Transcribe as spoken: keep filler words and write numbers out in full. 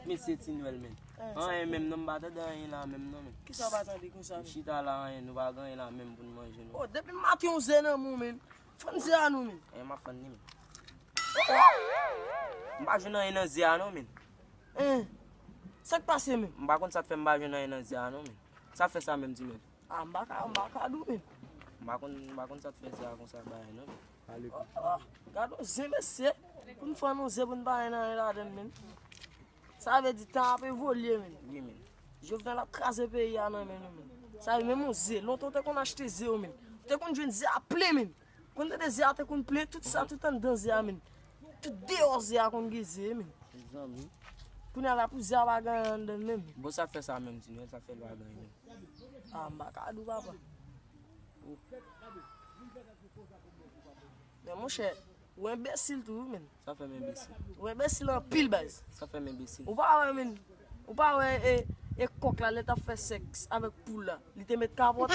Mesye Ti Nwèl, men. Anyen menm non, m pa tande anyen la menm non, men. Kisa w pa tande konsa, men? M chita la, anyen, nou pa gen anyen la menm pou n manje, non. Oh, depi maten yon ze nan men w, men. Fann ze a non, men. Anyen, m ap fann li, men. M pa jwenn anyen nan ze a non, men. Hein? Sa k pase, men? M pa konn sa k fè m pa jwenn anyen nan ze a non, men. Sa fè sa menm, Ti Nwèl? Ah, m pa ka, m pa ka di w, men. M pa konn, m pa konn sa k fè ze a konsa bagay non, men. Pale pou. Oh, oh, gade yon ze, mesye. Pou n fann yon ze, pou n pa jwenn anyen ladan l, men. Sa vle di tan ap evolye, men. Wi, men. Jovenel ap kraze peyi a nan men nou, men. Sa vle menm yon ze. Lontan w te konn achte ze yo, men. Ou te konn jwenn ze a plen, men. Konn tande ze a te konn plen, tout sa, tout anndan ze a, men. Tout deyò ze a konn gen ze, men. Zanmi. Kounye a la pou ze a pa gen anyen anndan l menm. Bon, sa fè sa menm, Ti Nwèl, sa fè l pa gen anyen menm. Ah, m pa ka di w, papa. Men monchè, ou enbesil tou, wi, men. Sa fè m enbesil. Ou enbesil anpil, baz. Sa fè m enbesil. Ou pa wè, men. Ou pa wè e, e kòk la, lè t ap fè sèks avèk poul la. Li te met kapòt.